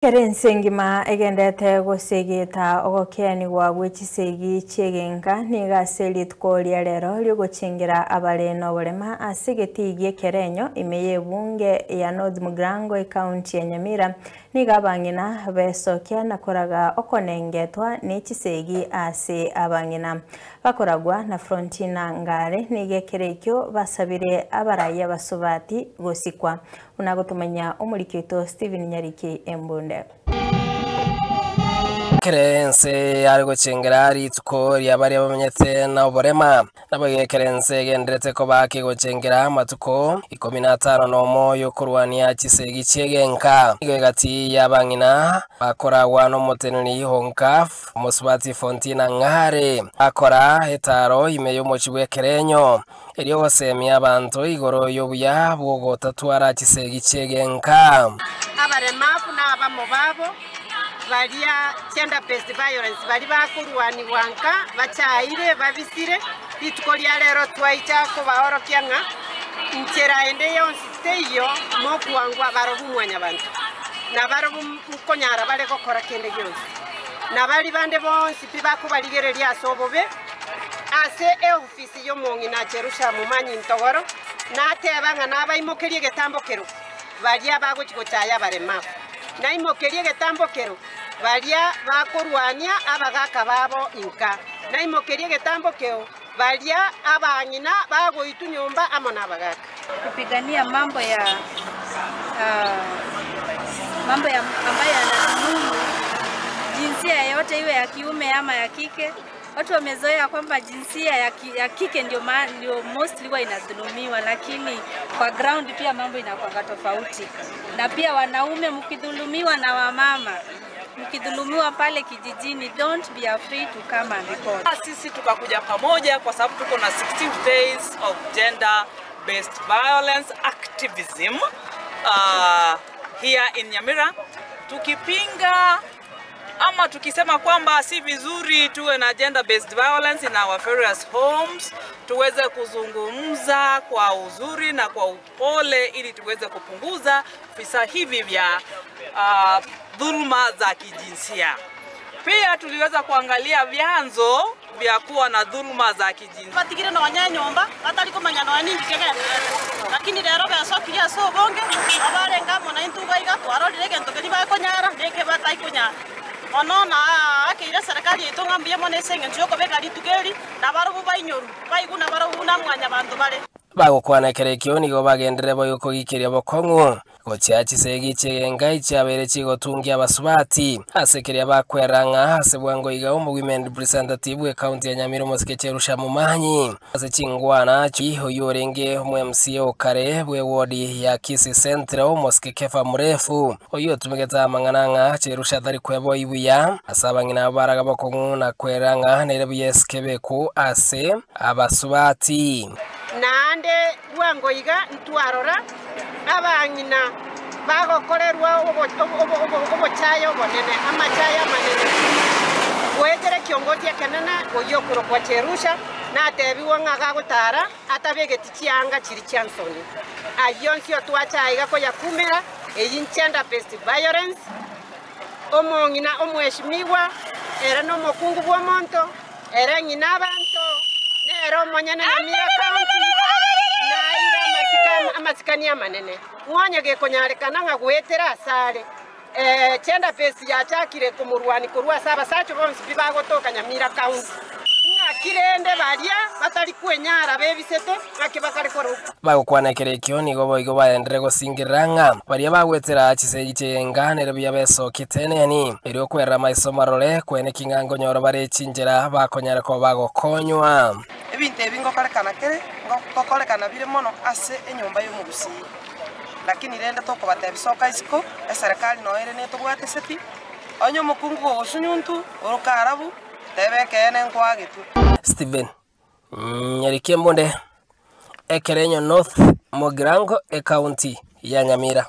Kera ense engima egenderete gosegeta ogokeanigwa gwe chisegi chi'egenka, nigo ase rituko ria rero ri'ogochengera abare noborema ase egetii gi'ekerenyo ime y'ebunge ya North Mugirango ecounty ya Nyamira, nigo abang'ina besokia na koraga okonengetwa ne chisegi ase abang'ina. Bakoragwa na Frontina Ngare nigo ekero ekio basabire abarai abasubati gosikwa. Buna gotomanya omoriki oito Stephen Nyariki Embunde. Ekero ense yare gochengera rituko ria baria bamenyete na oborema, naboigo ekero ense egendererete koba kegochengera amatuko ikomi na atano nomo y'okorwania chisegi chi'egenka. Nigo egati y'abang'ina bakoragwa nomoteneneri Honkaf, omosubati Fontina Ng'are, bakora etaaro ime y'omochie bw'ekerenyo. Erio gosemia abanto igoro y'obuya bw'ogotatwara chisegi chi'egenka. Abaremafu na abamo babo baria gender based violence baria bakorwanigwa nka bachaire babisire, rituko ria rero twaicha kobaorokia ng'a nchera ende yonsi teiyo mokwangwa barobwo mwanyabanto, na barobwo nkonyara bare gokora kende gionsi, na baria bande bonsi pi bakobarigereria ase obobe ase Ofisi y'omong'ina Jerusha momanyi ntogoro, nateba ng'a nabaimokerie egetambokero baria bagochia gochaya abaremafu, naimokerie egetambokero baria bakorwania abagaaka babo inka, naimokerie egetambokeo baria abang'ina bagoitwa nyomba amo nabagaaka. Kupigania mambo ya mambo ya ambayo yanadhulumu jinsia yoyote iwe ya kiume ama ya kike. Watu wamezoea kwamba jinsia ya, ki, ya kike ndio, ma, ndio mostly huwa inadhulumiwa, lakini kwa ground pia mambo inakuwa tofauti. Na pia wanaume mkidhulumiwa na wamama, mkidhulumiwa pale kijijini, don't be afraid to come and report. Sisi tukakuja pamoja kwa sababu tuko na 16 days of gender based violence activism here in Nyamira tukipinga ama tukisema kwamba si vizuri tuwe na gender based violence in our various homes, tuweze kuzungumza kwa uzuri na kwa upole ili tuweze kupunguza visa hivi vya dhuluma za kijinsia. Pia tuliweza kuangalia vyanzo vya kuwa na dhuluma za kijinsia. Batigire nonya enyomba batari komanya nonya ninki kegenderete, lakini rero besokirie ase obonge abarenge amo naintwe iga iga twarorire egento keria bakonyara na eke bataikonyara. Bono naakeire eserekari yaito ng'a mbuya mono ase engencho y'okobeka rituko eri, na barobwo bainyorwe, baigwe nabarobwo buna mwanyabanto bare. Bagokwana ekero ekio nigo bagenderere boigo kogikeria bokong'u. Gochia chisegi chi'egenka chiabeire chigotungia abasubati ase keria bakwera ng'a ase bwango iga omowomen representative bw'ecounty ya Nyamira omosike Cherusha Momanyi ase chingwana chi oyio orenge omo MCA okare bw'eward ya Kisii Central omosike Kefa Murefu oyio otumegete amang'ana ng'a Cherusha tari kweboi buya ase abang'ina abo baraga bokong'u na kwera ng'a nere buya esike beku ase abasubati. Naende bwango iga ntwarora abang'ina bagokorerwa obochaye obonene, amachaye amanene. Goetera ekiongozi ekenene oyio okorokwa Cherusha natebigwe ng'a gagotara atabegeti chianga chiria chia nsoni. Ayio onsi otwache aiga koyakumera, eyio gender based violence, omong'ina omweshimigwa, ere nomokungu bw'omonto, Ere ng'ina abanto, nere omonyene Nyamira County, naeire amasiko amasikani amanene. Ng'onye gekonyarekana ng'a goetera asare gender base yachakire komorwania korwa ase abasacha bonsi pi bagotoka Nyamira County. Ng'aki rende baria batari kwenyara bebisete, ng'aki bakare korokwa. Bagokwana ekero ekio nigo boigo baenderere gosingerera ng'a baria bagwetera chisegi chi'enga nere buya besokie teneni, erio kwerera amaiso marore, kweneki ng'a nkonyora bare chinchera bakonyara koba bagokonywa. Ebinto ebi ngokorekana kere, ngokorekana bire mono ase enyomba y'omogusii. Lakini rende tokobatebia soka isiko, eserekari noyo ere netobwateseti, onye omokungu gogosunyuntu, oroke arabu, teba ekeene nkoagetwe. Stephen Nyariki Embunde, Ekerenyo North, Mugirango, Ekaunti ya Nyamira.